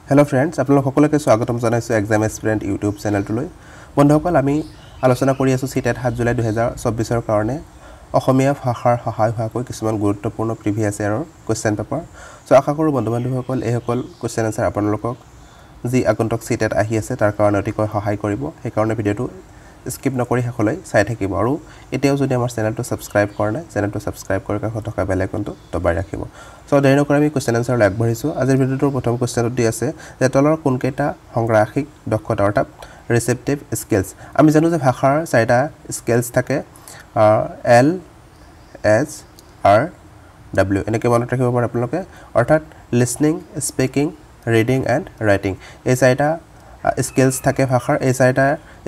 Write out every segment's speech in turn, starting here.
Hello' friends, আপোনালোক সকলোকে স্বাগতম জনাইছোঁ এক্সাম এছপিৰেণ্ট ইউটিউব চেনেলটোলৈ। বন্ধুসকল, আমি আলোচনা কৰি আছোঁ চিটেট 7 জুলাই 2024ৰ কাৰণে অসমীয়া ভাষাৰ সহায় হোৱাকৈ কিছুমান গুৰুত্বপূৰ্ণ প্ৰিভিয়াছ ইয়াৰৰ কুৱেশ্যন পেপাৰ। চ' আশা কৰোঁ বন্ধু বান্ধৱীসকল, এইসকল কুৱেশ্যন এনচাৰ আপোনালোকক যি আগন্তুক চিটেট আহি আছে তাৰ কাৰণে অতিকৈ সহায় কৰিব। সেইকাৰণে ভিডিঅ'টো স্কিপ নকৰি শেষলৈ চাই থাকিব। আৰু এতিয়াও যদি আমাৰ চেনেলটো ছাবস্ক্ৰাইব কৰা নাই, চেনেলটো ছাবস্ক্ৰাইব কৰি কাষত থকা বেল আইকনটো দবাই ৰাখিব। চ' দেৰি নকৰি আমি কুৱেশ্যন এনচাৰলৈ আগবাঢ়িছোঁ। আজিৰ ভিডিঅ'টোৰ প্ৰথম কুৱেশ্যনটো দি আছে যে তলৰ কোনকেইটা সংগ্ৰাহিক দক্ষতা অৰ্থাৎ ৰিচেপ্টিভ স্কিলছ। আমি জানো যে ভাষাৰ চাৰিটা স্কিলছ থাকে, এল, এছ, আৰ, ডাব্লিউ, এনেকৈ মনত ৰাখিব পাৰে আপোনালোকে। অৰ্থাৎ listening, speaking, reading and writing, এই চাৰিটা স্কিলছ থাকে ভাষাৰ। এই চাৰিটা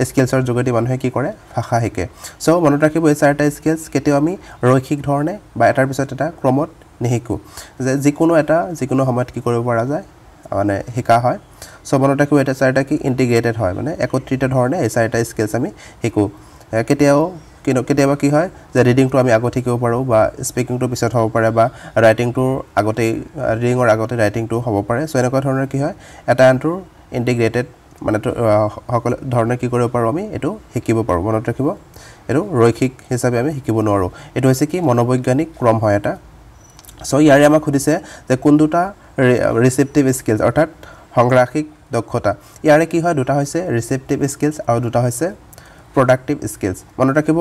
স্কিলছৰ যোগেদি মানুহে কি কৰে, ভাষা শিকে। চ' মনত ৰাখিব, এই চাৰিটা স্কিলছ কেতিয়াও আমি ৰৈখিক ধৰণে বা এটাৰ পিছত এটা ক্ৰমত নিশিকোঁ, যে যিকোনো এটা যিকোনো সময়ত কি কৰিব পৰা যায়, মানে শিকা হয়। চ' মনত ৰাখিব, এটা চাৰিটা কি ইণ্টিগ্ৰেটেড হয়, মানে একত্ৰিত ধৰণে এই চাৰিটা স্কিলছ আমি শিকোঁ। কেতিয়াও কিন্তু কেতিয়াবা কি হয় যে ৰিডিংটো আমি আগত শিকিব পাৰোঁ বা স্পীকিংটো পিছত হ'ব পাৰে বা ৰাইটিংটোৰ আগতেই, ৰিডিঙৰ আগতে ৰাইটিংটো হ'ব পাৰে। চ' এনেকুৱা ধৰণৰ কি হয়, এটা আনটোৰ ইণ্টিগ্ৰেটেড মানে সকলো ধৰণে কি কৰিব পাৰোঁ আমি, এইটো শিকিব পাৰোঁ। মনত ৰাখিব, এইটো ৰৈখিক হিচাপে আমি শিকিব নোৱাৰোঁ। এইটো হৈছে কি মনোবৈজ্ঞানিক ক্ৰম হয় এটা। চ' ইয়াৰে আমাক সুধিছে যে কোন দুটা ৰিচেপ্টিভ স্কিলছ অৰ্থাৎ সংগ্ৰাহিক দক্ষতা। ইয়াৰে কি হয়, দুটা হৈছে ৰিচেপ্টিভ স্কিলছ আৰু দুটা হৈছে প্ৰডাক্টিভ স্কিলছ। মনত ৰাখিব,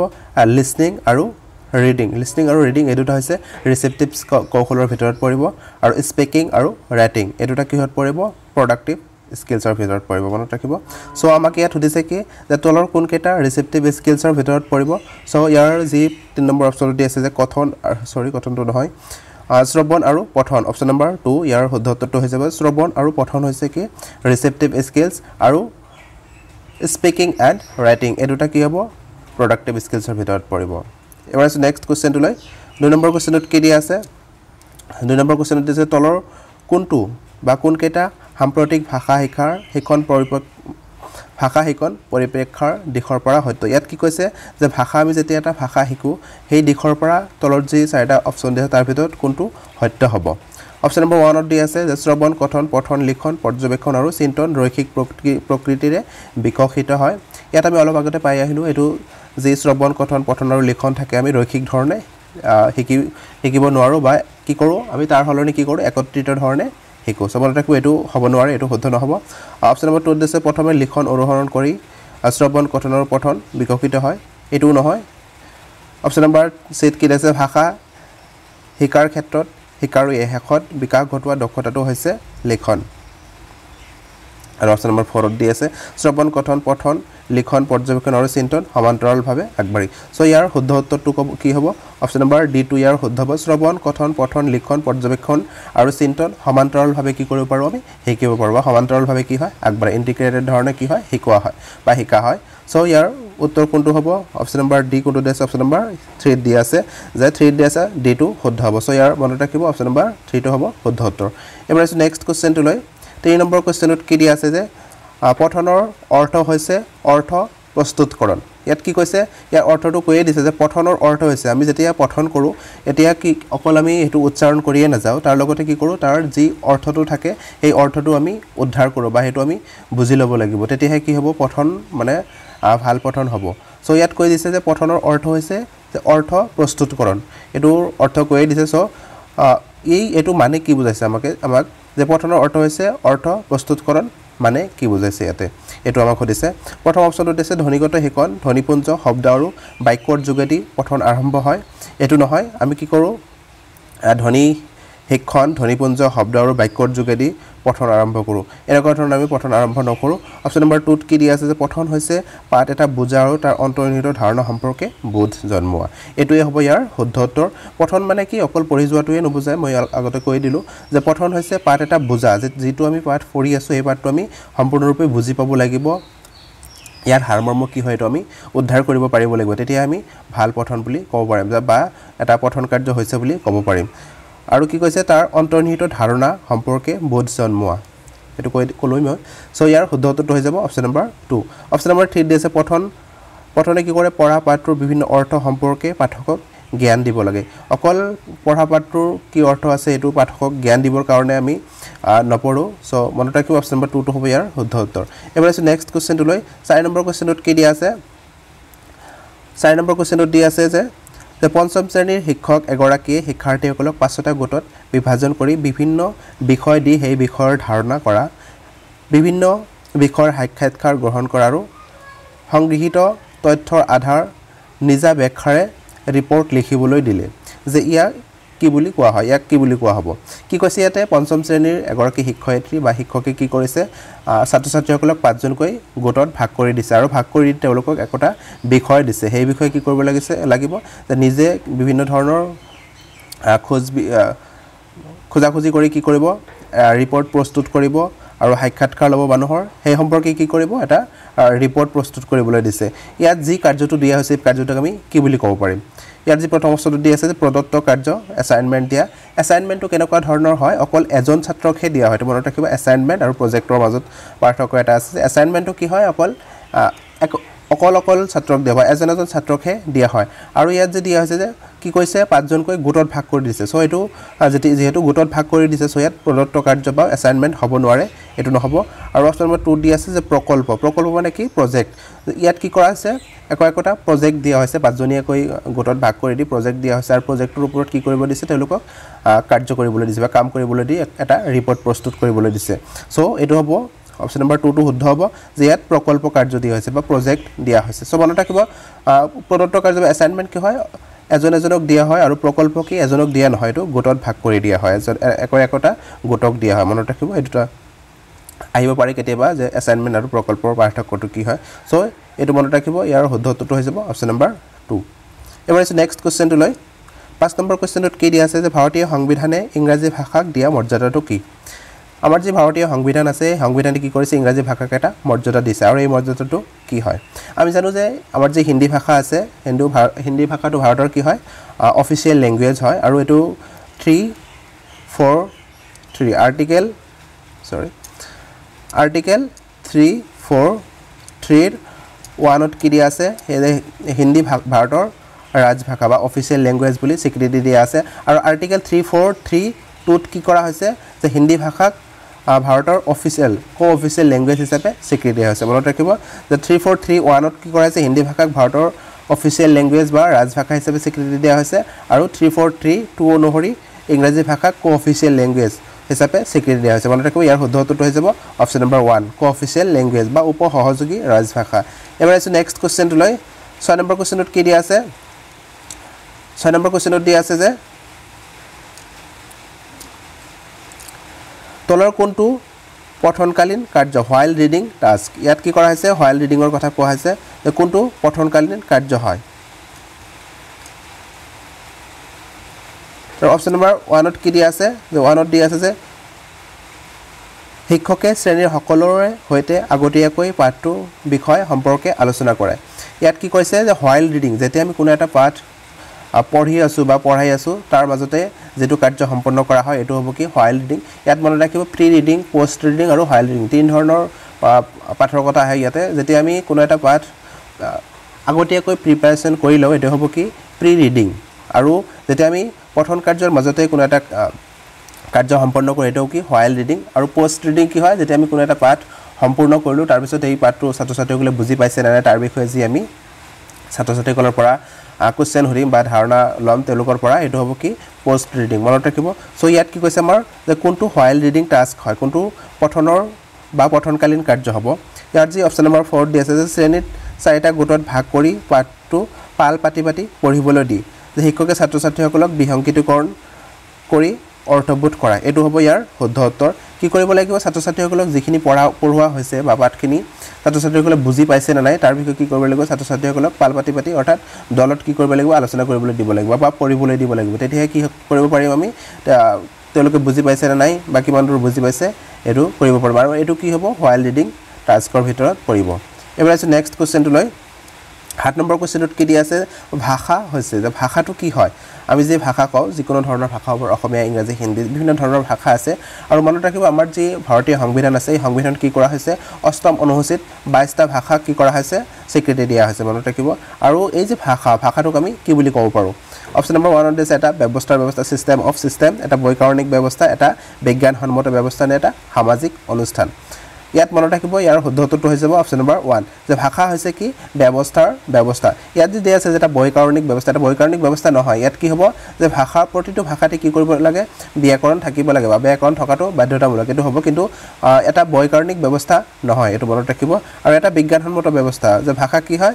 লিচনিং আৰু ৰিডিং, লিচনিং আৰু ৰিডিং এই দুটা হৈছে ৰিচেপ্টিভ কৌশলৰ ভিতৰত পৰিব, আৰু স্পীকিং আৰু ৰাইটিং এই দুটা কিহত পৰিব, প্ৰডাক্টিভ স্কিলছৰ ভিতৰত পৰিব। মনত ৰাখিব। চ' আমাক ইয়াত সুধিছে কি যে তলৰ কোনকেইটা ৰিচেপ্টিভ স্কিলছৰ ভিতৰত পৰিব। চ' ইয়াৰ যি 3 নম্বৰ অপশ্যনটো দি আছে যে কথন, চৰি কথনটো নহয়, শ্ৰৱণ আৰু পঠন, অপশ্যন নম্বৰ 2 ইয়াৰ শুদ্ধ উত্তৰটো হৈ যাব। শ্ৰৱণ আৰু পঠন হৈছে কি ৰিচেপ্টিভ স্কিলছ, আৰু স্পীকিং এণ্ড ৰাইটিং এই দুটা কি হ'ব, প্ৰডাক্টিভ স্কিলছৰ ভিতৰত পৰিব। এবাৰ আছোঁ নেক্সট কুৱেশ্যনটোলৈ। 2 নম্বৰ কুৱেশ্যনটোত কি দিয়া আছে, 2 নম্বৰ কুৱেশ্যনটোত দিছে তলৰ কোনটো বা কোনকেইটা সাম্প্ৰতিক ভাষা শিক্ষাৰ শিক্ষণ ভাষা শিকন পৰিপ্ৰেক্ষাৰ দিশৰ পৰা সত্য। ইয়াত কি কৈছে যে ভাষা আমি যেতিয়া এটা ভাষা শিকোঁ সেই দিশৰ পৰা তলত যি চাৰিটা অপশ্যন দিয়া তাৰ ভিতৰত কোনটো সত্য হ'ব। অপশ্যন নম্বৰ 1ত দি আছে যে শ্ৰৱণ, কথন, পঠন, লিখন, পৰ্যবেক্ষণ আৰু চিন্তন ৰৈখিক প্ৰকৃতিৰে বিকশিত হয়। ইয়াত আমি অলপ আগতে পাই আহিলোঁ, এইটো যি শ্ৰৱণ, কথন, পঠন আৰু লিখন থাকে আমি ৰৈখিক ধৰণে শিকিব নোৱাৰোঁ বা কি কৰোঁ আমি তাৰ সলনি কি কৰোঁ, একত্ৰিত ধৰণে শিকোঁ। চ' মনত ৰাখিব, এইটো হ'ব নোৱাৰে, এইটো শুদ্ধ নহ'ব। অপশ্যন নম্বৰ 2ত দিছে প্ৰথমে লিখন অনুসৰণ কৰি শ্ৰৱণ, কথন আৰু পঠন বিকশিত হয়, এইটোও নহয়। অপশ্যন নম্বৰ চিত কি দিছে, ভাষা শিকাৰ ক্ষেত্ৰত শিকাৰুৱে শেষত বিকাশ ঘটোৱা দক্ষতাটো হৈছে লিখন। আৰু অপশ্যন নম্বৰ 4ত দি আছে শ্ৰৱণ, কথন, পঠন, লিখন, পৰ্যবেক্ষণ আৰু চিন্তন সমান্তৰালভাৱে আগবাঢ়ি। চ' ইয়াৰ শুদ্ধ উত্তৰটো কি হ'ব, অপশ্যন নম্বৰ ডিটো ইয়াৰ শুদ্ধ হ'ব। শ্ৰৱণ, কথন, পঠন, লিখন, পৰ্যবেক্ষণ আৰু চিন্তন সমান্তৰালভাৱে কি কৰিব পাৰোঁ আমি, শিকিব পাৰোঁ, বা সমান্তৰালভাৱে কি হয় আগবাঢ়ে, ইণ্টিগ্ৰেটেড ধৰণে কি হয় শিকোৱা হয় বা শিকা হয়। চ' ইয়াৰ উত্তৰ কোনটো হ'ব, অপশ্যন নম্বৰ ডি কোনটো দি আছে, অপশ্যন নম্বৰ 3ত দি আছে যে 3ত দি আছে ডিটো শুদ্ধ হ'ব। চ' ইয়াৰ মনত ৰাখিব, অপশ্যন নম্বৰ 3টো হ'ব শুদ্ধ উত্তৰ। এবাৰ আহিছোঁ নেক্সট কুৱেশ্যনটোলৈ। 3 নম্বৰ কুৱেশ্যনত কি দিয়া আছে যে পঠনৰ অৰ্থ হৈছে অৰ্থ প্ৰস্তুতকৰণ। ইয়াত কি কৈছে, ইয়াৰ অৰ্থটো কৈয়ে দিছে যে পঠনৰ অৰ্থ হৈছে আমি যেতিয়া পঠন কৰোঁ এতিয়া কি অকল আমি সেইটো উচ্চাৰণ কৰিয়ে নাযাওঁ, তাৰ লগতে কি কৰোঁ, তাৰ যি অৰ্থটো থাকে সেই অৰ্থটো আমি উদ্ধাৰ কৰোঁ বা সেইটো আমি বুজি ল'ব লাগিব, তেতিয়াহে কি হ'ব, পঠন মানে ভাল পঠন হ'ব। চ' ইয়াত কৈ দিছে যে পঠনৰ অৰ্থ হৈছে যে অৰ্থ প্ৰস্তুতকৰণ, এইটোৰ অৰ্থ কৈয়ে দিছে। চ' এইটো মানে কি বুজাইছে আমাক যে পঠনৰ অৰ্থ হৈছে অৰ্থ প্ৰস্তুতকৰণ মানে কি বুজাইছে ইয়াতে, এইটো আমাক সুধিছে। প্ৰথম অপশ্যনটো দিছে ধ্বনিগত শিকন, ধ্বনিপুঞ্জ, শব্দ আৰু বাক্যৰ যোগেদি পঠন আৰম্ভ হয়, এইটো নহয়। আমি কি কৰোঁ, ধ্বনি শিক্ষণ, ধ্বনিপুঞ্জ, শব্দ আৰু বাক্যৰ যোগেদি পঠন আৰম্ভ কৰোঁ, এনেকুৱা ধৰণৰ আমি পঠন আৰম্ভ নকৰোঁ। অপশ্যন নম্বৰ 2ত কি দিয়া আছে যে পঠন হৈছে পাঠ এটা বুজা আৰু তাৰ অন্তৰ্নিহিত ধাৰণা সম্পৰ্কে বোধ জন্মোৱা, এইটোৱে হ'ব ইয়াৰ শুদ্ধ উত্তৰ। পঠন মানে কি, অকল পঢ়ি যোৱাটোৱে নুবুজায়, মই আগতে কৈ দিলোঁ যে পঠন হৈছে পাঠ এটা বুজা, যে যিটো আমি পাঠ পঢ়ি আছোঁ সেই পাঠটো আমি সম্পূৰ্ণৰূপে বুজি পাব লাগিব, ইয়াৰ সাৰমৰ্ম কি হয় এইটো আমি উদ্ধাৰ কৰিব পাৰিব লাগিব, তেতিয়া আমি ভাল পঠন বুলি ক'ব পাৰিম বা এটা পঠন কাৰ্য হৈছে বুলি ক'ব পাৰিম। আৰু কি কৈছে, তাৰ অন্তৰ্নিহিত ধাৰণা সম্পৰ্কে বোধ জন্মোৱা, এইটো ক'লোৱেই মই। চ' ইয়াৰ শুদ্ধ উত্তৰটো হৈ যাব অপশ্যন নম্বৰ 2। অপশ্যন নম্বৰ 3 দি আছে পঠন, পঠনে কি কৰে, পঢ়া পাঠটোৰ বিভিন্ন অৰ্থ সম্পৰ্কে পাঠকক জ্ঞান দিব লাগে। অকল পঢ়া পাঠটোৰ কি অৰ্থ আছে এইটো পাঠকক জ্ঞান দিবৰ কাৰণে আমি নপঢ়োঁ। চ' মনত ৰাখিব অপশ্যন নম্বৰ টুটো হ'ব ইয়াৰ শুদ্ধ উত্তৰ। এবাৰ আহিছোঁ নেক্সট কুৱেশ্যনটোলৈ। 4 নম্বৰ কুৱেশ্যনটোত কি দিয়া আছে? 4 নম্বৰ কুৱেশ্যনটোত দিয়া আছে যে পঞ্চম শ্ৰেণীৰ শিক্ষক এগৰাকীয়ে শিক্ষাৰ্থীসকলক 5টা গোটত বিভাজন কৰি বিভিন্ন বিষয় দি সেই বিষয়ৰ ধাৰণা কৰা, বিভিন্ন বিষয়ৰ সাক্ষাৎকাৰ গ্ৰহণ কৰা আৰু সংগৃহীত তথ্যৰ আধাৰ নিজা ব্যাখ্যাৰে ৰিপৰ্ট লিখিবলৈ দিলে, যে ইয়াক কি বুলি কোৱা হয়, ইয়াক কি বুলি কোৱা হ'ব? কি কৈছে ইয়াতে? পঞ্চম শ্ৰেণীৰ এগৰাকী শিক্ষয়িত্ৰী বা শিক্ষকে কি কৰিছে, ছাত্ৰ ছাত্ৰীসকলক 5জনকৈ গোটত ভাগ কৰি দিছে আৰু ভাগ কৰি তেওঁলোকক একোটা বিষয় দিছে। সেই বিষয়ে কি কৰিব লাগিব যে নিজে বিভিন্ন ধৰণৰ খোজাখুজি কৰি কি কৰিব, ৰিপৰ্ট প্ৰস্তুত কৰিব আৰু সাক্ষাৎকাৰ ল'ব মানুহৰ, সেই সম্পৰ্কে কি কৰিব, এটা ৰিপৰ্ট প্ৰস্তুত কৰিবলৈ দিছে। ইয়াত যি কাৰ্যটো দিয়া হৈছে এই কাৰ্যটোক আমি কি বুলি ক'ব পাৰিম? ইয়াত যি প্ৰথম অৱস্থাটো দি আছে যে প্ৰদত্ত কাৰ্য, এছাইনমেণ্ট দিয়া। এছাইনমেণ্টটো কেনেকুৱা ধৰণৰ হয়? অকল এজন ছাত্ৰকহে দিয়া হয়। এইটো মনত ৰাখিব, এছাইনমেণ্ট আৰু প্ৰজেক্টৰ মাজত পাৰ্থক্য এটা আছে। এছাইনমেণ্টটো কি হয়? অকল ছাত্ৰক দিয়া হয়, এজন এজন ছাত্ৰকহে দিয়া হয়। আৰু ইয়াত যে দিয়া হৈছে যে কি কৈছে, 5জনকৈ গোটত ভাগ কৰি দিছে। চ' এইটো যিহেতু গোটত ভাগ কৰি দিছে, চ' ইয়াত প্ৰদত্ত কাৰ্য বা এছাইনমেণ্ট হ'ব নোৱাৰে, এইটো নহ'ব। আৰু অপশ্যন নম্বৰ 2 দি আছে যে প্ৰকল্প। প্ৰকল্প মানে কি? প্ৰজেক্ট। ইয়াত কি কৰা হৈছে, একোটা প্ৰজেক্ট দিয়া হৈছে, 5জনীয়াকৈ গোটত ভাগ কৰি দি প্ৰজেক্ট দিয়া হৈছে আৰু প্ৰজেক্টটোৰ ওপৰত কি কৰিব দিছে, তেওঁলোকক কাৰ্য কৰিবলৈ দিছে বা কাম কৰিবলৈ দি এটা ৰিপৰ্ট প্ৰস্তুত কৰিবলৈ দিছে। চ' এইটো হ'ব অপশ্যন নম্বৰ 2টো শুদ্ধ হ'ব, যে ইয়াত প্ৰকল্প কাৰ্য দিয়া হৈছে বা প্ৰজেক্ট দিয়া হৈছে। চ' মনত ৰাখিব, প্ৰদত্ত কাৰ্য বা এছাইনমেণ্ট কি হয়, এজন এজনক দিয়া হয় আৰু প্ৰকল্প কি এজনক দিয়া নহয়, এইটো গোটত ভাগ কৰি দিয়া হয়, এজন একোটা গোটক দিয়া হয়। মনত ৰাখিব, এই দুটা আহিব পাৰে কেতিয়াবা যে এছাইনমেণ্ট আৰু প্ৰকল্পৰ পাৰ্থক্যটো কি হয়। চ' এইটো মনত ৰাখিব, ইয়াৰ শুদ্ধ উত্তৰটো হৈ যাব অপশ্যন নম্বৰ 2। এবাৰ আহিছোঁ নেক্সট কুৱেশ্যনটোলৈ। 5 নম্বৰ কুৱেশ্যনটোত কি দিয়া আছে যে ভাৰতীয় সংবিধানে ইংৰাজী ভাষাক দিয়া মৰ্যাদাটো কি? আমাৰ যি ভাৰতীয় সংবিধান আছে, সংবিধানে কি কৰিছে, ইংৰাজী ভাষাক এটা মৰ্যাদা দিছে আৰু এই মৰ্যাদাটো কি হয়? আমি জানো যে আমাৰ যি হিন্দী ভাষা আছে, হিন্দী ভাষাটো ভাৰতৰ কি হয়, অফিচিয়েল লেংগুৱেজ হয় আৰু এইটো 343 আৰ্টিকেল 343 1ত কি দিয়া আছে, সেই হিন্দী ভাৰতৰ ৰাজভাষা বা অফিচিয়েল লেংগুৱেজ বুলি স্বীকৃতি দিয়া আছে। আৰু আৰ্টিকেল 343 2ত কি কৰা হৈছে যে হিন্দী ভাষাক ভাৰতৰ অফিচিয়েল কো অফিচিয়েল লেংগুৱেজ হিচাপে স্বীকৃতি দিয়া হৈছে। মনত ৰাখিব যে 343 1ত কি কৰা হৈছে, হিন্দী ভাষাক ভাৰতৰ অফিচিয়েল লেংগুৱেজ বা ৰাজভাষা হিচাপে স্বীকৃতি দিয়া হৈছে আৰু 343 2 অনুসৰি ইংৰাজী ভাষাক কো অফিচিয়েল লেংগুৱেজ হিচাপে স্বীকৃতি দিয়া হৈছে। মনত ৰাখিব, ইয়াৰ শুদ্ধ উত্তৰটো হৈ যাব option number 1, co official language বা উপ সহযোগী ৰাজভাষা। এবাৰ আহিছোঁ নেক্সট কুৱেশ্যনটোলৈ। 6 নম্বৰ কুৱেশ্যনটোত কি দিয়া আছে? 6 নম্বৰ কুৱেশ্যনটোত দিয়া আছে যে তলৰ কোনটো পঠনকালীন কাৰ্য, হোৱাইল ৰিডিং টাস্ক। ইয়াত কি কৰা হৈছে, হোৱাইল ৰিডিঙৰ কথা কোৱা হৈছে যে কোনটো পঠনকালীন কাৰ্য হয়। অপশ্যন নম্বৰ 1ত কি দিয়া আছে, যে 1ত দিয়া আছে যে শিক্ষকে শ্ৰেণীৰ সকলোৰে সৈতে আগতীয়াকৈ পাঠটোৰ বিষয় সম্পৰ্কে আলোচনা কৰে। ইয়াত কি কৈছে যে হোৱাইল ৰিডিং, যেতিয়া আমি কোনো এটা পাঠ পঢ়ি আছোঁ বা পঢ়াই আছোঁ তাৰ মাজতে যিটো কাৰ্য সম্পন্ন কৰা হয় এইটো হ'ব কি হোৱাইল ৰিডিং। ইয়াত মনত ৰাখিব প্ৰি ৰিডিং, পষ্ট ৰিডিং আৰু হোৱাইল ৰিডিং তিনি ধৰণৰ পাঠৰ কথা আহে ইয়াতে। যেতিয়া আমি কোনো এটা পাঠ আগতীয়াকৈ প্ৰিপাৰেশ্যন কৰি লওঁ এইটো হ'ব কি প্ৰি ৰিডিং, আৰু যেতিয়া আমি পঠন কাৰ্যৰ মাজতে কোনো এটা কাৰ্য সম্পন্ন কৰোঁ এইটো কি হোৱাইল ৰিডিং। আৰু পষ্ট ৰিডিং কি হয়, যেতিয়া আমি কোনো এটা পাঠ সম্পূৰ্ণ কৰিলোঁ তাৰপিছত এই পাঠটো ছাত্ৰ ছাত্ৰীসকলে বুজি পাইছে নে নাই তাৰ বিষয়ে যি আমি ছাত্ৰ ছাত্ৰীসকলৰ পৰা কুৱেশ্যন সুধিম বা ধাৰণা ল'ম তেওঁলোকৰ পৰা, এইটো হ'ব কি পষ্ট ৰিডিং। মনত ৰাখিব। চ' ইয়াত কি কৈছে আমাৰ যে কোনটো হোৱাইল ৰিডিং টাস্ক হয়, কোনটো পঠনৰ বা পঠনকালীন কাৰ্য হ'ব। ইয়াত যি অপশ্যন নম্বৰ 4 দি আছে যে শ্ৰেণীত 4টা গোটত ভাগ কৰি পাঠটো পাল পাতি পাতি পঢ়িবলৈ দি যে শিক্ষকে ছাত্ৰ ছাত্ৰীসকলক বিসংগতিকৰণ কৰি অৰ্থবোধ কৰা, এইটো হ'ব ইয়াৰ শুদ্ধ উত্তৰ। কি কৰিব লাগিব, ছাত্ৰ ছাত্ৰীসকলক যিখিনি পঢ়োৱা হৈছে বা পাঠখিনি ছাত্ৰ ছাত্ৰীসকলে বুজি পাইছে নে নাই তাৰ বিষয়ে কি কৰিব লাগিব, ছাত্ৰ ছাত্ৰীসকলক পাল পাতি পাতি অৰ্থাৎ দলত কি কৰিব লাগিব, আলোচনা কৰিবলৈ দিব লাগিব বা পঢ়িবলৈ দিব লাগিব। তেতিয়াহে কি কৰিব পাৰিম আমি, তেওঁলোকে বুজি পাইছে নে নাই বা কিমান দূৰ বুজি পাইছে এইটো কৰিব পাৰিম। আৰু এইটো কি হ'ব, হোৱাইল ৰিডিং টাস্কৰ ভিতৰত পৰিব। এবাৰ আহিছোঁ নেক্সট কুৱেশ্যনটোলৈ। 7 নম্বৰ কুৱেশ্যনটোত কি দিয়া আছে, ভাষা হৈছে যে ভাষাটো কি হয়। আমি যে ভাষা কওঁ যিকোনো ধৰণৰ ভাষা হ'ব, অসমীয়া, ইংৰাজী, হিন্দী বিভিন্ন ধৰণৰ ভাষা আছে। আৰু মনত ৰাখিব আমাৰ যি ভাৰতীয় সংবিধান আছে এই সংবিধানত কি কৰা হৈছে, অষ্টম অনুসূচীত 22টা ভাষাক কি কৰা হৈছে, স্বীকৃতি দিয়া হৈছে। মনত ৰাখিব। আৰু এই যে ভাষা, ভাষাটোক আমি কি বুলি ক'ব পাৰোঁ, অপশ্যন নম্বৰ ওৱানত দিছে এটা ব্যৱস্থাৰ ব্যৱস্থা, ছিষ্টেম অফ ছিষ্টেম, এটা বৈকাৰণিক ব্যৱস্থা, এটা বিজ্ঞানসন্মত ব্যৱস্থা নে এটা সামাজিক অনুষ্ঠান। ইয়াত মনত ৰাখিব ইয়াৰ শুদ্ধ উত্তৰটো হৈ যাব অপশ্যন নম্বৰ ওৱান, যে ভাষা হৈছে কি ব্যৱস্থাৰ ব্যৱস্থা। ইয়াত যি দিয়া আছে যে এটা বৈকাৰণিক ব্যৱস্থা, এটা বৈকাৰণিক ব্যৱস্থা নহয়। ইয়াত কি হ'ব যে ভাষা প্ৰতিটো ভাষাতে কি কৰিব লাগে, ব্যাকৰণ থাকিব লাগে বা ব্যাকৰণ থকাটো বাধ্যতামূলক, এইটো হ'ব, কিন্তু এটা বৈকাৰণিক ব্যৱস্থা নহয়, এইটো মনত ৰাখিব। আৰু এটা বিজ্ঞানসন্মত ব্যৱস্থা, যে ভাষা কি হয়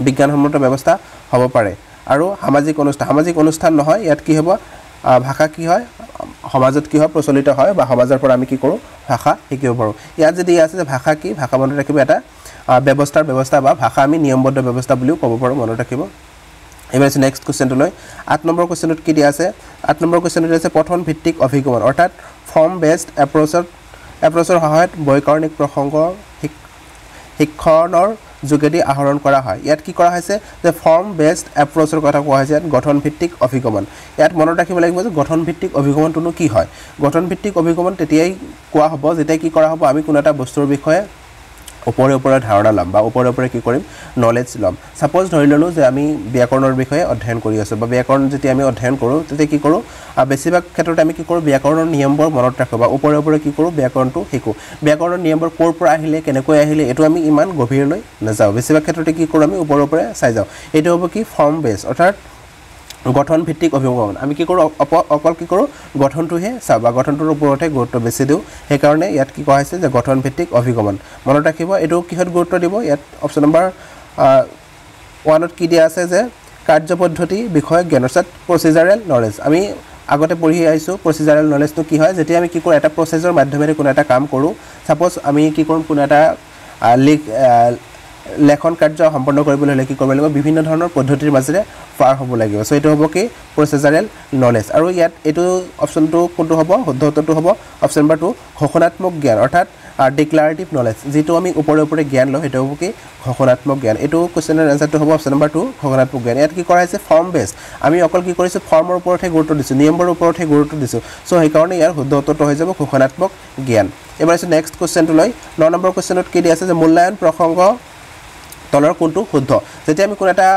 বিজ্ঞানসন্মত ব্যৱস্থা হ'ব পাৰে। আৰু সামাজিক অনুষ্ঠান, সামাজিক অনুষ্ঠান নহয়, ইয়াত কি হ'ব ভাষা কি হয় সমাজত কি হয় প্ৰচলিত হয় বা সমাজৰ পৰা আমি কি কৰোঁ ভাষা শিকিব পাৰোঁ। ইয়াত যদি আছে যে ভাষা কি, ভাষা মনত ৰাখিব এটা ব্যৱস্থাৰ ব্যৱস্থা বা ভাষা আমি নিয়মবদ্ধ ব্যৱস্থা বুলিও ক'ব পাৰোঁ, মনত ৰাখিব। এইবাৰ আছে নেক্সট কুৱেশ্যনটোলৈ। 8 নম্বৰ কুৱেশ্যনটোত কি দিয়া আছে, 8 নম্বৰ কুৱেশ্যনটোত আছে পঠন ভিত্তিক অভিগমন, অৰ্থাৎ ফৰ্ম বেছড এপ্ৰ'চৰ সহায়ত বৈকাৰণিক প্ৰসংগ শিক্ষণৰ যোগেদি আহৰণ কৰা হয়। ইয়াত কি কৰা হৈছে যে ফৰ্ম বেছড এপ্ৰ'চৰ কথা কোৱা হৈছে, ইয়াত গঠনভিত্তিক অভিগমন। ইয়াত মনত ৰাখিব লাগিব যে গঠনভিত্তিক অভিগমনটোনো কি হয়। গঠনভিত্তিক অভিগমন তেতিয়াই কোৱা হ'ব যেতিয়া কি কৰা হ'ব, আমি কোনো এটা বস্তুৰ বিষয়ে ওপৰে ওপৰে ধাৰণা ল'ম বা ওপৰে ওপৰে কি কৰিম নলেজ ল'ম। ছাপ'জ ধৰি ল'লোঁ যে আমি ব্যাকৰণৰ বিষয়ে অধ্যয়ন কৰি আছোঁ বা ব্যাকৰণ যেতিয়া আমি অধ্যয়ন কৰোঁ তেতিয়া কি কৰোঁ, বেছিভাগ ক্ষেত্ৰতে আমি কি কৰোঁ ব্যাকৰণৰ নিয়মবোৰ মনত ৰাখোঁ বা ওপৰে ওপৰে কি কৰোঁ ব্যাকৰণটো শিকোঁ। ব্যাকৰণৰ নিয়মবোৰ ক'ৰ পৰা আহিলে কেনেকৈ আহিলে এইটো আমি ইমান গভীৰলৈ নাযাওঁ, বেছিভাগ ক্ষেত্ৰতে কি কৰোঁ আমি ওপৰে ওপৰে চাই যাওঁ। এইটো হ'ব কি ফৰ্ম বেছ, অৰ্থাৎ গঠনভিত্তিক অভিগমন। আমি কি কৰোঁ অকল কি কৰোঁ গঠনটোহে চাওঁ বা গঠনটোৰ ওপৰতহে গুৰুত্ব বেছি দিওঁ, সেইকাৰণে ইয়াত কি কোৱা হৈছে যে গঠনভিত্তিক অভিগমন। মনত ৰাখিব এইটো কিহত গুৰুত্ব দিব, ইয়াত অপশ্যন নম্বৰ ওৱানত কি দিয়া আছে যে কাৰ্যপদ্ধতি বিষয়ক জ্ঞান, অৰ্থাৎ প্ৰচিজাৰেল নলেজ। আমি আগতে পঢ়ি আহিছোঁ প্ৰচিজাৰেল নলেজটো কি হয়, যেতিয়া আমি কি কৰোঁ এটা প্ৰচেছৰ মাধ্যমেৰে কোনো এটা কাম কৰোঁ। ছাপ'জ আমি কি কৰোঁ কোনো এটা লেখন কাৰ্য সম্পন্ন কৰিবলৈ হ'লে কি কৰিব লাগিব, বিভিন্ন ধৰণৰ পদ্ধতিৰ মাজেৰে পাৰ হ'ব লাগিব। চ' এইটো হ'ব কি প্ৰচেজাৰেল নলেজ। আৰু ইয়াত এইটো অপশ্যনটো কোনটো হ'ব, শুদ্ধ উত্তৰটো হ'ব অপশ্যন নম্বৰ 2, ঘোষণাত্মক জ্ঞান, অৰ্থাৎ ডিক্লাৰেটিভ নলেজ। যিটো আমি ওপৰে ওপৰে জ্ঞান লওঁ সেইটো হ'ব কি ঘোষণাত্মক জ্ঞান। এইটো কুৱেশ্যনৰ এনচাৰটো হ'ব অপশ্যন নম্বৰ 2, ঘোষণাত্মক জ্ঞান। ইয়াত কি কৰা হৈছে ফৰ্ম বেছ, আমি অকল কি কৰিছোঁ ফৰ্মৰ ওপৰতহে গুৰুত্ব দিছোঁ, নিয়মবোৰৰ ওপৰতহে গুৰুত্ব দিছোঁ। চ' সেইকাৰণে ইয়াৰ শুদ্ধ উত্তৰটো হৈ যাব ঘোষণাত্মক জ্ঞান। এইবাৰ আহিছোঁ নেক্সট কুৱেশ্যনটোলৈ। 9 নম্বৰ কুৱেশ্যনত কি দিয়া আছে যে মূল্যায়ন প্ৰসংগ তলৰ কোনটো শুদ্ধ। যেতিয়া আমি কোনো এটা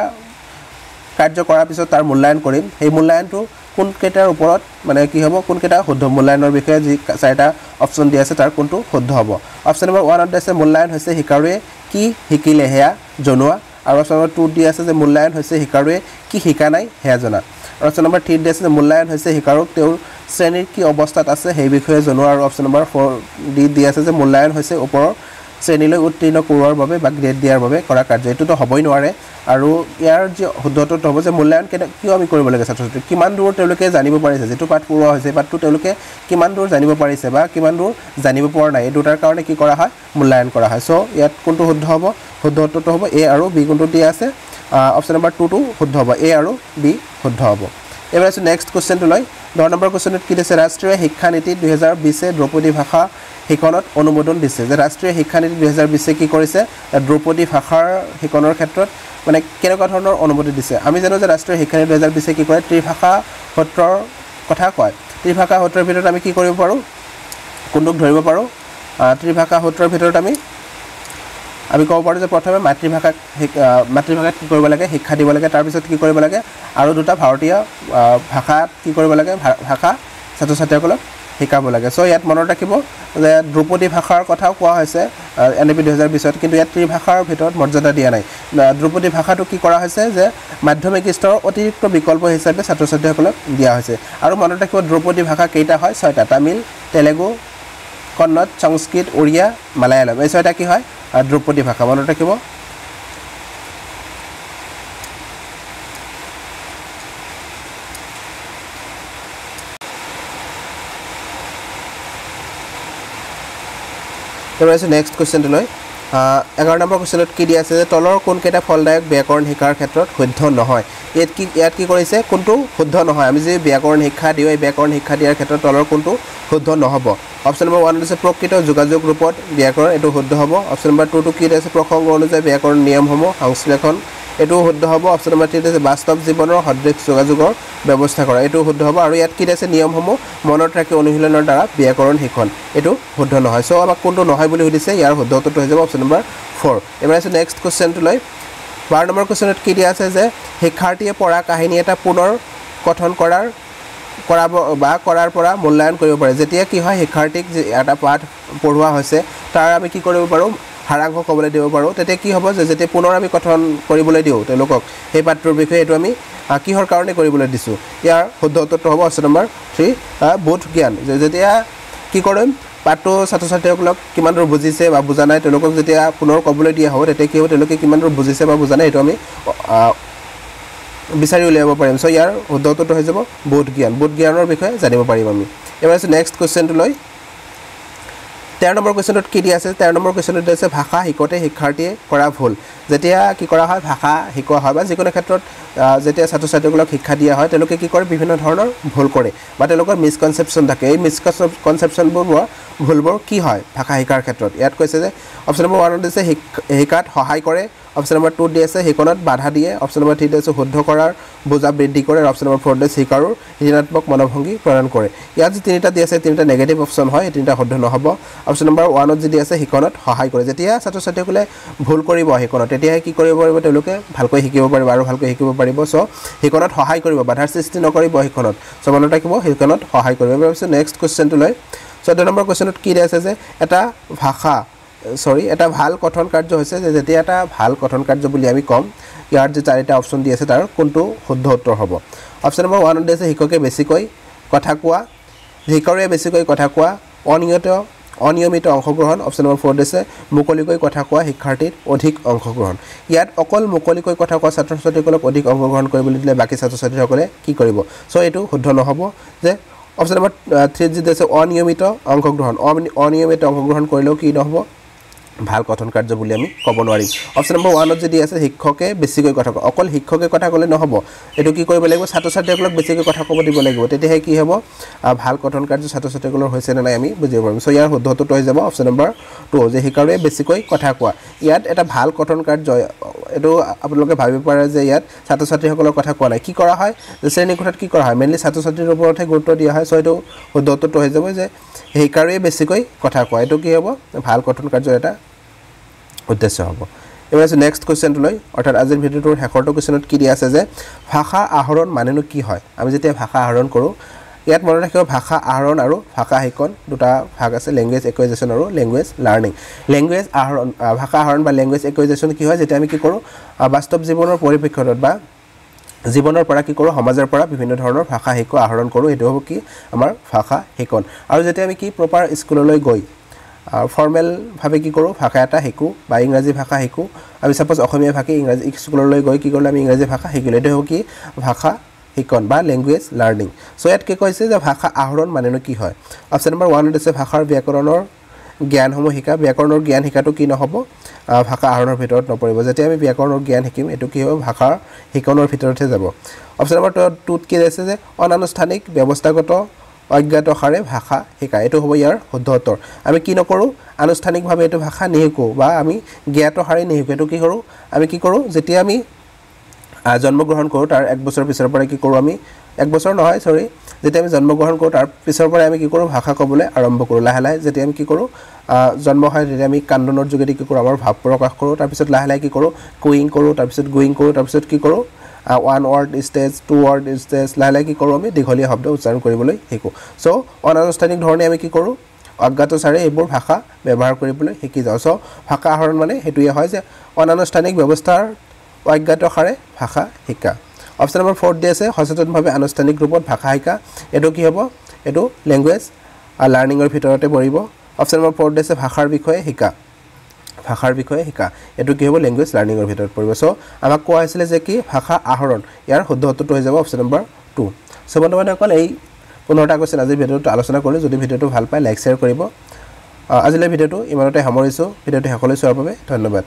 কাৰ্য কৰাৰ পিছত তাৰ মূল্যায়ন কৰিম, সেই মূল্যায়নটো কোনকেইটাৰ ওপৰত মানে কি হ'ব, কোনকেইটা শুদ্ধ, মূল্যায়নৰ বিষয়ে যি চাৰিটা অপশ্যন দিয়া আছে তাৰ কোনটো শুদ্ধ হ'ব। অপশ্যন নম্বৰ ওৱানত আছে মূল্যায়ন হৈছে শিকাৰুৱে কি শিকিলে সেয়া জনোৱা, আৰু অপশ্যন নম্বৰ 2 দি আছে যে মূল্যায়ন হৈছে শিকাৰুৱে কি শিকা নাই সেয়া জনা, আৰু অপশ্যন নম্বৰ 3 দি আছে যে মূল্যায়ন হৈছে শিকাৰুক তেওঁৰ শ্ৰেণীৰ কি অৱস্থাত আছে সেই বিষয়ে জনোৱা, আৰু অপশ্যন নম্বৰ 4 দি আছে যে মূল্যায়ন হৈছে ওপৰৰ শ্ৰেণীলৈ উত্তীৰ্ণ কৰোৱাৰ বাবে বা গ্ৰেড দিয়াৰ বাবে কৰা কাৰ্য। এইটোতো হ'বই নোৱাৰে। আৰু ইয়াৰ যি শুদ্ধটো হ'ব যে মূল্যায়ন কিয় আমি কৰিব লাগে, ছাত্ৰ ছাত্ৰী কিমান দূৰ তেওঁলোকে জানিব পাৰিছে, যিটো পাঠ পঢ়োৱা হৈছে সেই পাঠটো তেওঁলোকে কিমান দূৰ জানিব পাৰিছে বা কিমান দূৰ জানিব পৰা নাই, এই দুটাৰ কাৰণে কি কৰা হয় মূল্যায়ন কৰা হয়। চ' ইয়াত কোনটো শুদ্ধ হ'ব, শুদ্ধ উত্তৰটো হ'ব এ আৰু বি। কোনটো দিয়া আছে অপশ্যন নম্বৰ 2টো শুদ্ধ হ'ব, এ আৰু বি শুদ্ধ হ'ব। এইবাৰ আছোঁ নেক্সট কুৱেশ্যনটোলৈ। 10 নম্বৰ কুৱেশ্যনত কি দিছে, ৰাষ্ট্ৰীয় শিক্ষানীতি 2020 দ্ৰৌপদী ভাষা শিকনত অনুমোদন দিছে। যে ৰাষ্ট্ৰীয় শিক্ষানীতি 2020 কি কৰিছে, দ্ৰৌপদী ভাষাৰ শিকনৰ ক্ষেত্ৰত মানে কেনেকুৱা ধৰণৰ অনুমতি দিছে। আমি জানো যে ৰাষ্ট্ৰীয় শিক্ষানীতি 2020 কি কৰে, ত্ৰিভাষা সূত্ৰৰ কথা কয়। ত্ৰিভাষা সূত্ৰৰ ভিতৰত আমি কি কৰিব পাৰোঁ, কোনটোক ধৰিব পাৰোঁ, ত্ৰিভাষা সূত্ৰৰ ভিতৰত আমি ক'ব পাৰোঁ যে প্ৰথমে মাতৃভাষাত কি কৰিব লাগে, শিক্ষা দিব লাগে, তাৰপিছত কি কৰিব লাগে, আৰু দুটা ভাৰতীয় ভাষাত কি কৰিব লাগে, ভাষা ছাত্ৰ ছাত্ৰীসকলক শিকাব লাগে। চ' ইয়াত মনত ৰাখিব যে দ্ৰৌপদী ভাষাৰ কথাও কোৱা হৈছে এন ই পি 2020ত, কিন্তু ইয়াত ত্ৰিভাষাৰ ভিতৰত মৰ্যাদা দিয়া নাই। দ্ৰৌপদী ভাষাটো কি কৰা হৈছে যে মাধ্যমিক স্তৰৰ অতিৰিক্ত বিকল্প হিচাপে ছাত্ৰ ছাত্ৰীসকলক দিয়া হৈছে। আৰু মনত ৰাখিব দ্ৰৌপদী ভাষা কেইটা হয়, 6টা, তামিল, তেলেগু, কন্নড়, সংস্কৃত, উড়িয়া, মালায়ালম, এই 6টা কি হয় দ্ৰৌপদী ভাষা, মনত ৰাখিব। এবাৰ আহিছোঁ নেক্সট কুৱেশ্যনটোলৈ। 11 নম্বৰ কুৱেশ্যনত কি দিয়া আছে যে তলৰ কোনকেইটা ফলদায়ক ব্যাকৰণ শিকাৰ ক্ষেত্ৰত শুদ্ধ নহয়। ইয়াত কি কৰিছে, কোনটো শুদ্ধ নহয়, আমি যি ব্যাকৰণ শিক্ষা দিওঁ এই ব্যাকৰণ শিক্ষা দিয়াৰ ক্ষেত্ৰত তলৰ কোনটো শুদ্ধ নহ'ব। অপশ্যন নম্বৰ 1 দিছে প্ৰকৃত যোগাযোগ ৰূপত ব্যাকৰণ, এইটো শুদ্ধ হ'ব। অপশ্যন নম্বৰ 2টো কি দিছে, প্ৰসংগ অনুযায়ী ব্যাকৰণ নিয়মসমূহ সংশ্লেষণ, এইটোও শুদ্ধ হ'ব। অপশ্যন নম্বৰ 3 দিছে বাস্তৱ জীৱনৰ সদৃশ যোগাযোগৰ ব্যৱস্থা কৰা, এইটো শুদ্ধ হ'ব। আৰু ইয়াত কি দিছে, নিয়মসমূহ মনত ৰাখি অনুশীলনৰ দ্বাৰা ব্যাকৰণ শিক্ষণ, এইটো শুদ্ধ নহয়। চ' আমাক কোনটো নহয় বুলি সুধিছে, ইয়াৰ শুদ্ধ উত্তৰটো হৈ যাব অপশ্যন নম্বৰ 4। এবাৰ আহিছোঁ নেক্সট কুৱেশ্যনটোলৈ। 12 নম্বৰ কুৱেশ্যনত কি দিয়া আছে যে শিক্ষাৰ্থীয়ে পঢ়া কাহিনী এটা পুনৰ কথন কৰাৰ কৰাব বা কৰাৰ পৰা মূল্যায়ন কৰিব পাৰে। যেতিয়া কি হয় শিক্ষাৰ্থীক এটা পাঠ পঢ়োৱা হৈছে তাৰ আমি কি কৰিব পাৰোঁ, সাৰাংশ ক'বলৈ দিব পাৰোঁ। তেতিয়া কি হ'ব যে যেতিয়া পুনৰ আমি কথন কৰিবলৈ দিওঁ তেওঁলোকক সেই পাঠটোৰ বিষয়ে, এইটো আমি কিহৰ কাৰণে কৰিবলৈ দিছোঁ? ইয়াৰ শুদ্ধ উত্তৰটো হ'ব অপশ্যন নম্বৰ 3, বোধ জ্ঞান। যেতিয়া কি কৰিম, পাঠটো ছাত্ৰ ছাত্ৰীসকলক কিমান দূৰ বুজিছে বা বুজা নাই তেওঁলোকক যেতিয়া পুনৰ ক'বলৈ দিয়া হ'ব তেতিয়া কি হ'ব, তেওঁলোকে কিমান দূৰ বুজিছে বা বুজা নাই সেইটো আমি বিচাৰি উলিয়াব পাৰিম। চ' ইয়াৰ শুদ্ধ উত্তৰটো হৈ যাব বোধ জ্ঞান। বোধ জ্ঞানৰ বিষয়ে জানিব পাৰিম আমি। এবাৰ আছে নেক্সট কুৱেশ্যনটোলৈ। 13 নম্বৰ কুৱেশ্যনটোত কি দিয়া আছে? 13 নম্বৰ কুৱেশ্যনটোত দিয়া আছে ভাষা শিকোঁতে শিক্ষাৰ্থীয়ে কৰা ভুল। যেতিয়া কি কৰা হয়, ভাষা শিকোৱা হয় বা যিকোনো ক্ষেত্ৰত যেতিয়া ছাত্ৰ ছাত্ৰীসকলক শিক্ষা দিয়া হয় তেওঁলোকে কি কৰে, বিভিন্ন ধৰণৰ ভুল কৰে বা তেওঁলোকৰ মিছকনচেপশ্যন থাকে। এই মিছকনচেপশ্যনবোৰ ভুলবোৰ কি হয় ভাষা শিকাৰ ক্ষেত্ৰত? ইয়াত কৈছে যে অপশ্যন নম্বৰ 1ত দিছে শিকাত সহায় কৰে, অপশ্যন নম্বৰ 2ত দি আছে শিকনত বাধা দিয়ে, অপশ্যন নম্বৰ 3 দি আছে শুদ্ধ কৰাৰ বোজা বৃদ্ধি কৰে, আৰু অপশ্যন নম্বৰ 4 দিছে শিকাৰুৰ ঋণাত্মক মনোভংগী প্ৰদান কৰে। ইয়াত যি তিনিটা দি আছে তিনিটা নেগেটিভ অপশ্যন হয়, এই তিনিটা শুদ্ধ নহ'ব। অপশ্যন নম্বৰ 1ত যি দি আছে শিকনত সহায় কৰে, যেতিয়া ছাত্ৰ ছাত্ৰীসকলে ভুল কৰিব শিকনত তেতিয়াহে কি কৰিব পাৰিব, তেওঁলোকে ভালকৈ শিকিব পাৰিব আৰু ভালকৈ শিকিব পাৰিব। চ' শিকনত সহায় কৰিব, বাধাৰ সৃষ্টি নকৰিব শিকনত। চ' মনত ৰাখিব শিকনত সহায় কৰিব। এবাৰ পিছত নেক্সট কুৱেশ্যনটোলৈ। 14 নম্বৰ কুৱেশ্যনত কি দি আছে যে এটা ভাষা এটা ভাল কথন কাৰ্য হৈছে যে যেতিয়া এটা ভাল কথন কাৰ্য বুলি আমি ক'ম ইয়াৰ যে চাৰিটা অপশ্যন দি আছে তাৰ কোনটো শুদ্ধ উত্তৰ হ'ব? অপশ্যন নম্বৰ 1ত দি আছে শিক্ষকে বেছিকৈ কথা কোৱা, শিকাৰুৱে বেছিকৈ কথা কোৱা, অনিয়মিত অংশগ্ৰহণ। অপশ্যন নম্বৰ 4 দিছে মুকলিকৈ কথা কোৱা শিক্ষাৰ্থীৰ অধিক অংশগ্ৰহণ। ইয়াত অকল মুকলিকৈ কথা কোৱা ছাত্ৰ ছাত্ৰীসকলক অধিক অংশগ্ৰহণ কৰিবলৈ দিলে বাকী ছাত্ৰ ছাত্ৰীসকলে কি কৰিব? চ' এইটো শুদ্ধ নহ'ব। যে অপশ্যন নম্বৰ 3ত যি দিছে অনিয়মিত অংশগ্ৰহণ, অনিয়মিত অংশগ্ৰহণ কৰিলেও কি নহ'ব, ভাল কথন কাৰ্য বুলি আমি ক'ব নোৱাৰিম। অপশ্যন নম্বৰ 1ত যদি আছে শিক্ষকে বেছিকৈ কথা কয়, অকল শিক্ষকে কথা ক'লে নহ'ব, এইটো কি কৰিব লাগিব, ছাত্ৰ ছাত্ৰীসকলক বেছিকৈ কথা ক'ব দিব লাগিব, তেতিয়াহে কি হ'ব ভাল কথন কাৰ্য ছাত্ৰ ছাত্ৰীসকলৰ হৈছে নে নাই আমি বুজিব পাৰিম। চ' ইয়াৰ শুদ্ধ উত্তৰটো হৈ যাব অপশ্যন নম্বৰ 2, যে শিকাৰুৱে বেছিকৈ কথা কোৱা। ইয়াত এটা ভাল কথন কাৰ্য, এইটো আপোনালোকে ভাবিব পাৰে যে ইয়াত ছাত্ৰ ছাত্ৰীসকলৰ কথা কোৱা নাই। কি কৰা হয় যে শ্ৰেণীকোঠাত কি কৰা হয়, মেইনলি ছাত্ৰ ছাত্ৰীৰ ওপৰতহে গুৰুত্ব দিয়া হয়। চ' এইটো শুদ্ধ উত্তৰটো হৈ যাব যে শিকাৰুৱে বেছিকৈ কথা কোৱা, এইটো কি হ'ব ভাল কথন কাৰ্যৰ এটা উদ্দেশ্য হ'ব। এবাৰ আছে নেক্সট কুৱেশ্যনটোলৈ, অৰ্থাৎ আজিৰ ভিডিঅ'টোৰ শেষৰটো কুৱেশ্যনত কি দিয়া আছে যে ভাষা আহৰণ মানেনো কি হয়? আমি যেতিয়া ভাষা আহৰণ কৰোঁ, ইয়াত মনত ৰাখিব ভাষা আহৰণ আৰু ভাষা শিকন দুটা ভাগ আছে, লেংগুৱেজ একুইজিশ্যন আৰু লেংগুৱেজ লাৰ্ণিং। লেংগুৱেজ আহৰণ, ভাষা আহৰণ বা লেংগুৱেজ একুইজিশ্যন কি হয়, যেতিয়া আমি কি কৰোঁ বাস্তৱ জীৱনৰ পৰিপ্ৰেক্ষিতত বা জীৱনৰ পৰা কি কৰোঁ, সমাজৰ পৰা বিভিন্ন ধৰণৰ ভাষা শিকোঁ, আহৰণ কৰোঁ, সেইটো হ'ব কি আমাৰ ভাষা শিকন। আৰু যেতিয়া আমি কি প্ৰপাৰ স্কুললৈ গৈ ফৰ্মেলভাৱে কি কৰোঁ, ভাষা এটা শিকোঁ বা ইংৰাজী ভাষা শিকোঁ, আমি ছাপ'জ অসমীয়া ভাষী ইংৰাজী স্কুললৈ গৈ কি কৰিলোঁ, আমি ইংৰাজী ভাষা শিকিলোঁ, এইটো হ'ব কি ভাষা শিকন বা লেংগুৱেজ লাৰ্ণিং। চ' ইয়াত কি কৈছে যে ভাষা আহৰণ মানেনো কি হয়? অপশ্যন নম্বৰ 1ত আছে ভাষাৰ ব্যাকৰণৰ জ্ঞানসমূহ শিকা। ব্যাকৰণৰ জ্ঞান শিকাটো কি নহ'ব, ভাষা আহৰণৰ ভিতৰত নপৰিব। যেতিয়া আমি ব্যাকৰণৰ জ্ঞান শিকিম এইটো কি হ'ব, ভাষাৰ শিকনৰ ভিতৰতহে যাব। অপশ্যন নম্বৰ 2ত কি আছে যে অনানুষ্ঠানিক ব্যৱস্থাগত অজ্ঞাতসাৰে ভাষা শিকা, এইটো হ'ব ইয়াৰ শুদ্ধ উত্তৰ। আমি কি নকৰোঁ, আনুষ্ঠানিকভাৱে এইটো ভাষা নিশিকোঁ বা আমি জ্ঞাতসাৰে নিশিকোঁ। এইটো কি কৰোঁ আমি, কি কৰোঁ যেতিয়া আমি জন্মগ্ৰহণ কৰোঁ তাৰ এক বছৰ পিছৰ পৰাই কি কৰোঁ আমি, এক বছৰ নহয় চৰি, যেতিয়া আমি জন্মগ্ৰহণ কৰোঁ তাৰ পিছৰ পৰাই আমি কি কৰোঁ, ভাষা ক'বলৈ আৰম্ভ কৰোঁ। লাহে লাহে যেতিয়া আমি কি কৰোঁ, জন্ম হয় তেতিয়া আমি কান্দোনৰ যোগেদি কি কৰোঁ, আমাৰ ভাৱ প্ৰকাশ কৰোঁ। তাৰপিছত লাহে লাহে কি কৰোঁ, কুইং কৰোঁ, তাৰপিছত গোয়িং কৰোঁ, তাৰপিছত কি কৰোঁ 1 ৱৰ্ড ষ্টেজ, 2 ৱৰ্ড ষ্টেজ, লাহে লাহে কি কৰোঁ আমি দীঘলীয়া শব্দ উচ্চাৰণ কৰিবলৈ শিকোঁ। চ' অনানুষ্ঠানিক ধৰণে আমি কি কৰোঁ, অজ্ঞাতচাৰে এইবোৰ ভাষা ব্যৱহাৰ কৰিবলৈ শিকি যাওঁ। চ' ভাষা আহৰণ মানে সেইটোৱে হয় যে অনানুষ্ঠানিক ব্যৱস্থাৰ অজ্ঞাতসাৰে ভাষা শিকা। অপশ্যন নম্বৰ 4 দি আছে সচেতনভাৱে আনুষ্ঠানিক ৰূপত ভাষা শিকা, এইটো কি হ'ব, এইটো লেংগুৱেজ লাৰ্ণিঙৰ ভিতৰতে পৰিব। অপশ্যন নম্বৰ 4 দি আছে ভাষাৰ বিষয়ে শিকা, ভাষাৰ বিষয়ে শিকা, এইটো কি হ'ব, লেংগুৱেজ লাৰ্ণিঙৰ ভিতৰত পৰিব। চ' আমাক কোৱা হৈছিলে যে কি ভাষা আহৰণ, ইয়াৰ শুদ্ধ উত্তৰটো হৈ যাব অপশ্যন নম্বৰ 2। চ' বন্ধু বান্ধৱীসকল, এই 15টা কুৱেশ্যন আজিৰ ভিডিঅ'টো আলোচনা কৰিলোঁ। যদি ভিডিঅ'টো ভাল পায় লাইক শ্বেয়াৰ কৰিব। আজিলৈ ভিডিঅ'টো ইমানতে সামৰিছোঁ। ভিডিঅ'টো শেষলৈ চোৱাৰ বাবে ধন্যবাদ।